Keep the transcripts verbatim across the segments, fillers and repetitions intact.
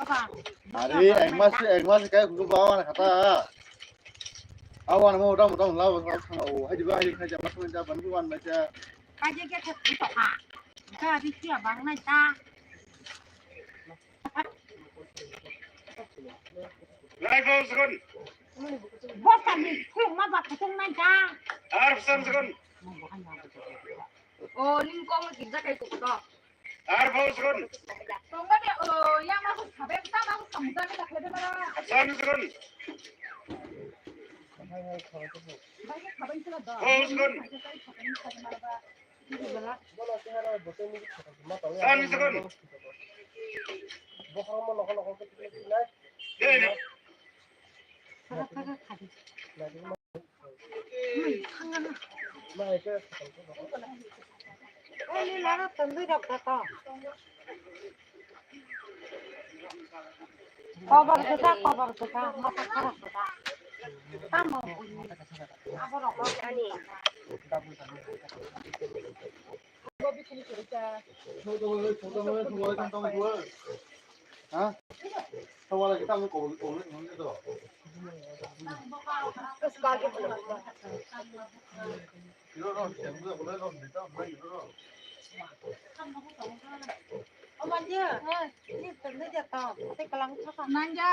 Are, ek mas, ek mas kai kuku bawa na kata. Awan mo dam dam la ba sa o. Hai di ba hai khai ja mas ja ban wan ma ja. Kaje ke thak to ka. Ka di sia bang nai ta. Lai bo sukun. Bo ka ni thung ma ba thung nai ta. Ar san sukun. O ning kong ki ja kai ko to. Ar bo sukun. Tongba de o ya ma ko sabe ta ma ko samuda ke dakle de mara. San sukun. Bo sukun. San sukun. Dei ni. Kobar kwchak, kobar kwchak, masa khara kwchak. Tamo. Aborok ani. Ha? Tawala kita mo kobol kobol kobol to. Kilo ron, kilo ron, kilo ron. Nanja.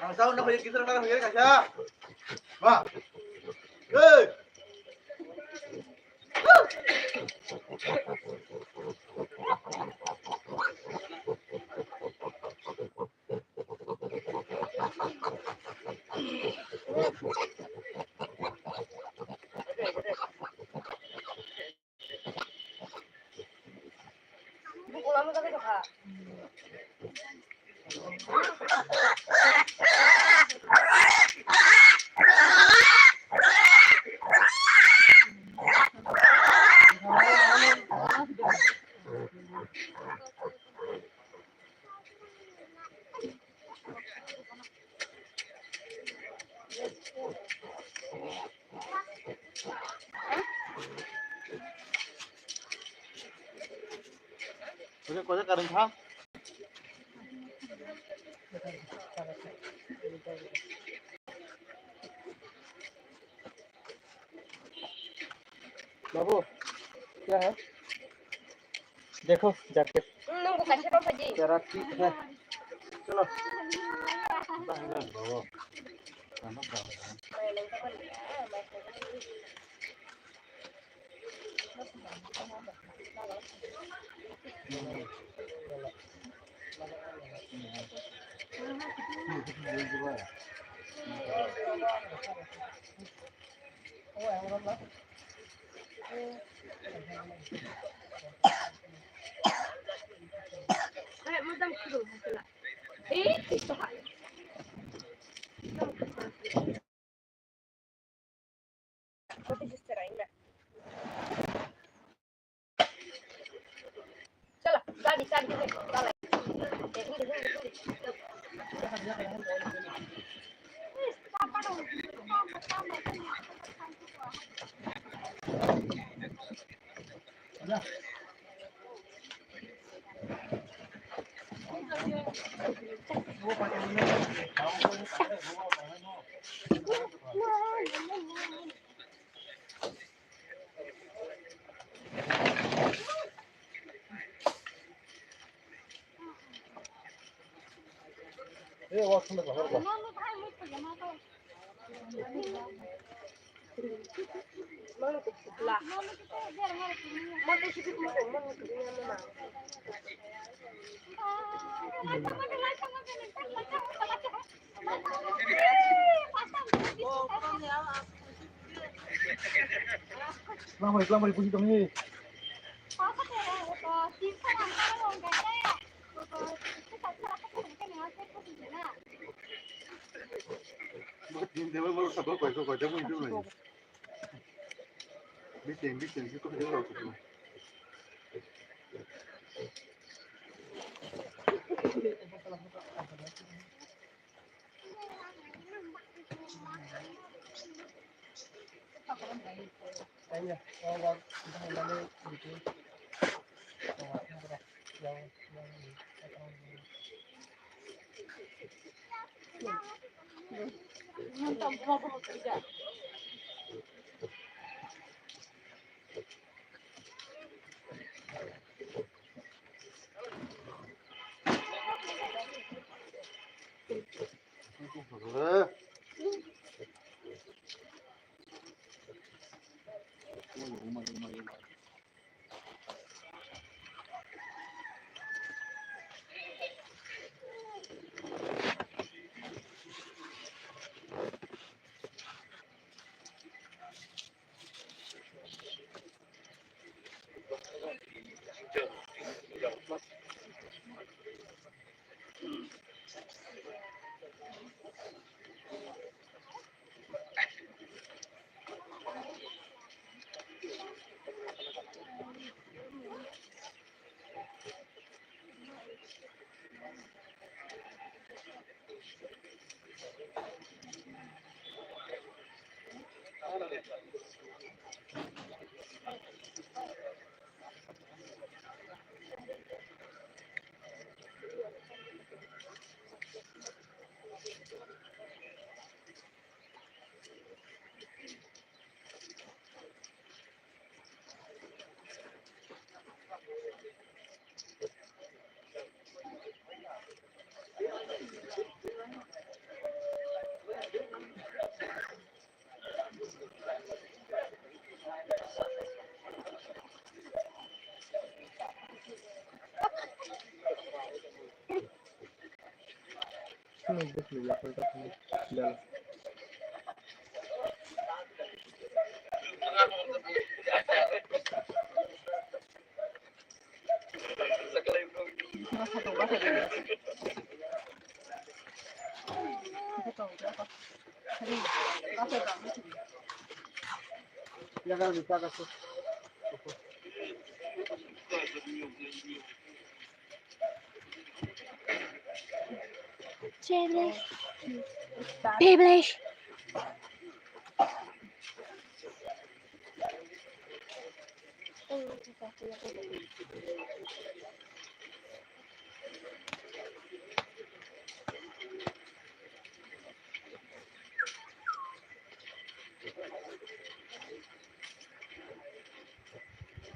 Ang sao na kaya kita na kaya kaya. Ba. Hey. Kau je kareng kha. Babu, kya hai? Dekho, jaake. Nung bukan siapa, Pak Ji? Tera thik hai. Chalo. Babu. Lamari, lamari, puji tongni. Biting, biting, biting.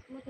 Tatang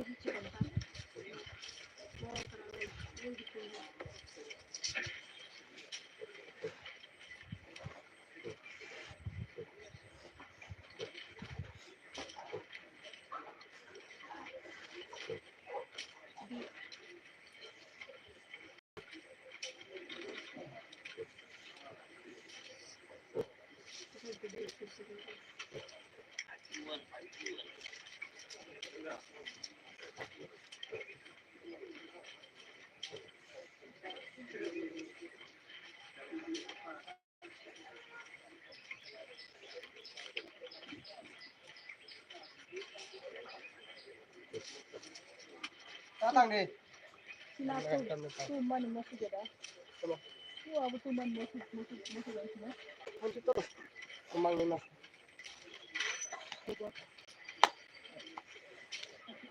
di. Sina tu, tu mani mosu jeda. Sama. Tu abu tu mani mosu, mosu, mosu jeda sina. Mosu tu. Kumang ni mas.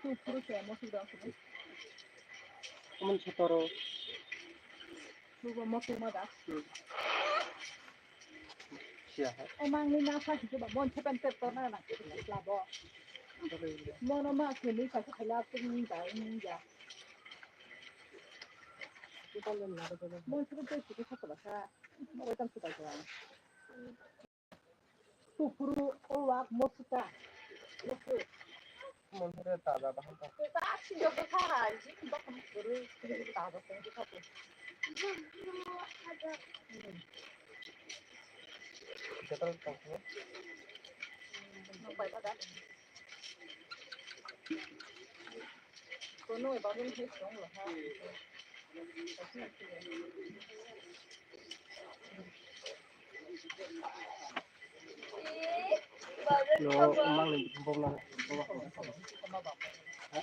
Tu puru kaya mosu jeda sina. Kuman sotoro. Subo motu ma da. Hmm. Siya hai. Emang ni nasa sih coba mon sepen pep torna na labo. Mono ma kini kasu khala pun da ini ya. Mon sepen pep sih kasa kasa. Mo tam suka kasa. Sufuru o wak mosuta. Mosu. Mosu re taza bahai ta. Taza tong kha. Joto tong kha. Nang bai ta da. Kono ba rum he song lo ha. No, mang ni bom na, bom na. Ha?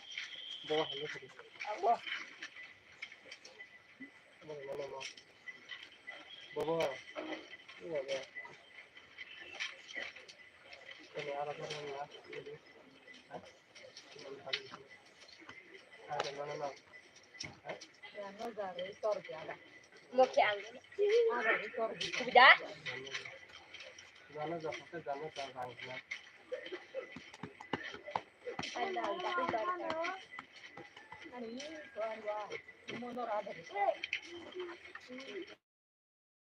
Bom na. Bom na. Bom na. Bom na. Ini arah mana ya? Ha?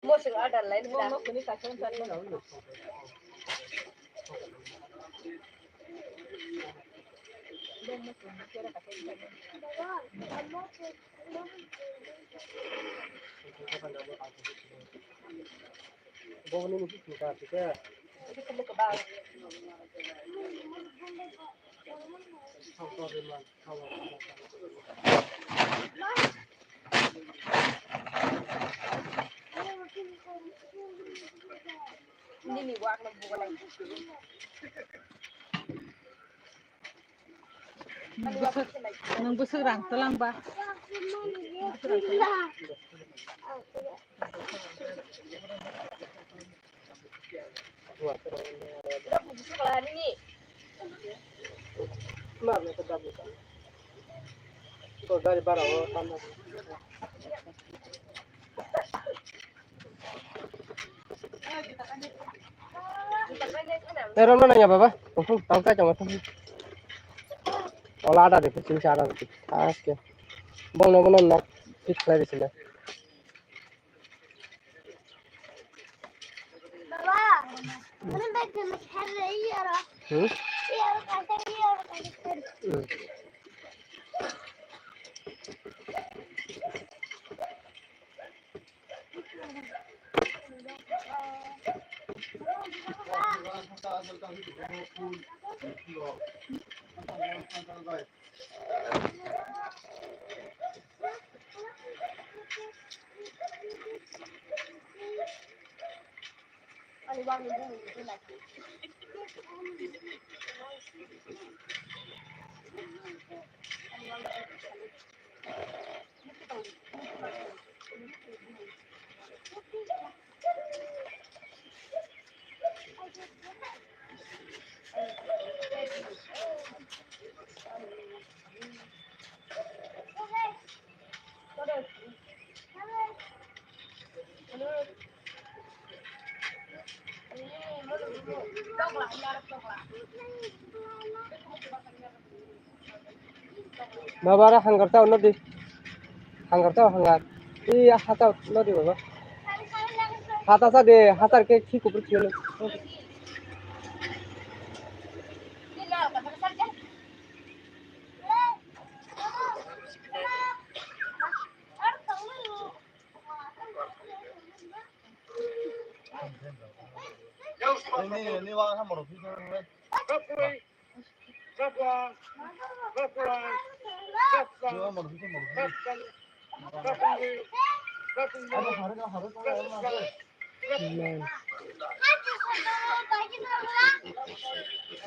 Mosok order lain da. Nini wak no bugo lai. Bwswk, nwng bwswk rang twlang ba? Pero no nanya baba, tong tong tong kai tong tong. Ola ada de, sini ada de. Aske. Bong no bong no fit khlai de sini. Baba, mane bag kena kharre iyara. Hmm? Iyara kata iyara kata. Hmm. Baba, aro hangar tao nodi. Hangar tao hangar. I hata nodi baba. Hata sa de, hata ke khi kupur khiyalo.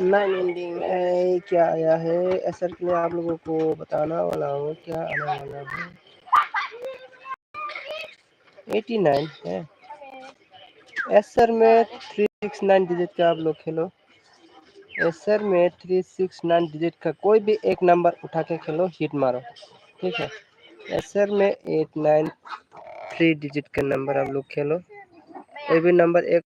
Nine ending है, क्या आया है? एसआर के लिए आप लोगों को बताना वाला हूँ, क्या आने वाला है। एटी नाइन है। एसआर में थ्री सिक्स नाइन डिजिट का आप लोग खेलो। एसआर में थ्री सिक्स नाइन डिजिट का कोई भी एक नंबर उठा के खेलो, हिट मारो, ठीक है। एसआर में एट नाइन थ्री डिजिट का नंबर आप लोग खेलो, कोई भी नंबर एक